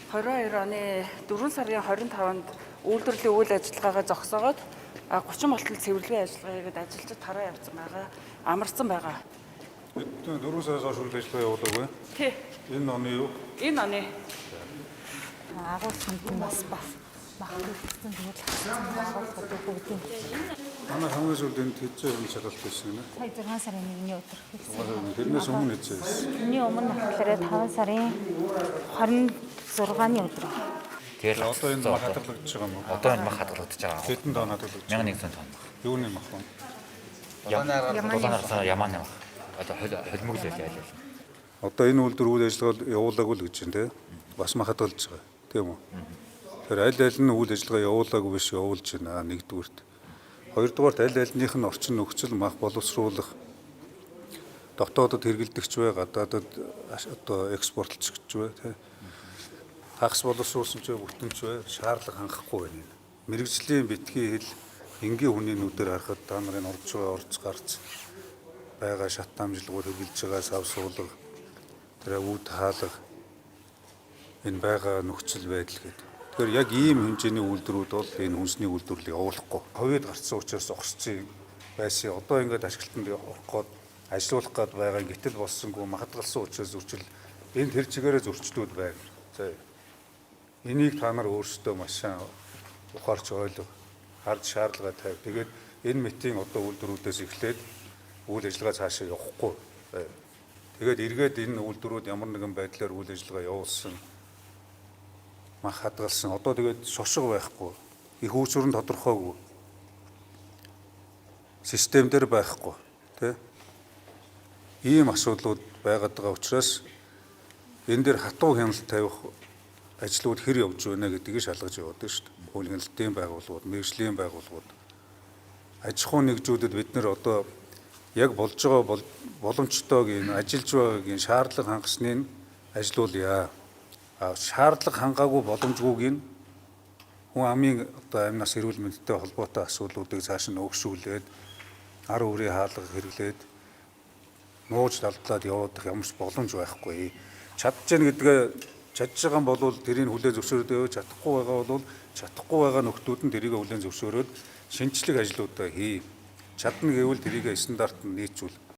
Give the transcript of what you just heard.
22 оны 4 сарын 25-нд үйлдвэрлэлийн үйл ажиллагаагаа зогсоогоод 30 болтол цэвэрлэгийн ажиллагаа хийгээд ажилчид тараа явцсан байгаа. Амарсан байгаа. 4 сараас хойш үйл ажиллагаа явуулаагүй. Тий. Энэ оны юу? Энэ оны. Агуул хамт нь бас бас мах үлдсэн, тэгэл хассан байгууллагууд бүгдийн. Манай хамгийн сүүлд энд хэзээ юм шалгалт хийсэн юм. Сая 6 сарын 1-ний өдөр хийсэн. Тэрнээс өмнө хэзээ хийсэн? Тэрний өмнө болохоор 5 сарын 26-ны өдөр. Тэгэл Одоо энэ мах хадгалагдаж байгаа юм уу? Одоо энэ мах хадгалагдаж байгаа. Хэдэн тонн хадгалагдаж байгаа? 1100 тонн мах. Юуны мах вэ? Дулаанаар ямааны мах. Одоо холимог л байлаа. Одоо энэ үйлдвэр үйл ажиллагаа явуулаагүй л гэж байна те. Бас мах хадгалж байгаа. Тийм үү? Тэгэхээр аль аль нь үйл ажиллагаа явуулаагүй биш, явуулж байна нэгдүгüрт. Хоёрдугаарт, аль альнийх нь орчин нөхцөл, мах боловсруулах, дотоодод хэрэглэдэгч бай, гадаадад одоо экспортлогч бай, тэ. Хагас боловсруулсан ч бай, бүтэн ч бай, шаардлага хангахгүй байна. Мэргэжлийн битгий хэл, энгийн хүний нүдээр харахад та нарын орж байгаа орц гарц байгаа шат дамжлагууд, хэрэглэж байгаа сав суулга, тэр үүд хаалга, энэ байгаа нөхцөл байдал гэдэг. Тэгэхээр яг ийм хэмжээний үйлдвэрүүд бол энэ хүнсний үйлдвэрлэлийг явуулахгүй. Ковид гарцсан учраас зогссон байсан. Одоо ингээд ашиглалтанд орох гээд ажилуулах гээд байгаа, гэтэл болсонгүй, хадгалсан учраас зөрчил, энэ тэр чигээрээ зөрчлүүд байна. За, энийг та нар өөрсдөө маш сайн ухаарч ойлго, харж шаардлага тавь. Тэгээд энэ мэтийн одоо үйлдвэрүүдээс эхлээд үйл ажиллагаа цаашаа явахгүй. Тэгээд эргээд энэ үйлдвэрүүд ямар нэгэн байдлаар үйл ажиллагаа явуулсан, мах хадгалсан. Одоо тэгээд шошго байхгүй. Их үүсвэр нь тодорхойгүй. Систем дээр байхгүй. Тэ? Ийм асуудлууд байгаад байгаа учраас энэ дээр хатуу хяналт тавих ажлууд хэр явж байна гэдгийг шалгаж яваад байна шүү дээ. Хууль хяналтын байгууллагууд, мэргэжлийн байгууллагууд, аж ахуйн нэгжүүдэд бид нэр одоо яг болж байгаа боломжтойг, энэ ажиллаж байгаагийн шаардлага хангасныг ажилуулъя. А шаардлага хангаагүй, боломжгүйг нь хүн амын одоо амнаас эрүүл мэндтэй холбоотой асуудлуудыг цааш нь өгшүүлээд, ар үрийн хаалга хэрэглээд нууж далдлаад явуудах ямар ч боломж байхгүй. Чадж гэн гэдгээ, чадж байгаа юм бол тэрийг хүлээн зөвшөөрөөд байв, чадахгүй байгаа бол чадахгүй байгаа нөхдүүд нь тэрийг хүлээн зөвшөөрөөд шинжлэх ажлуудаа хий. Чадна гэвэл тэрийг стандарт нь нийцүүл.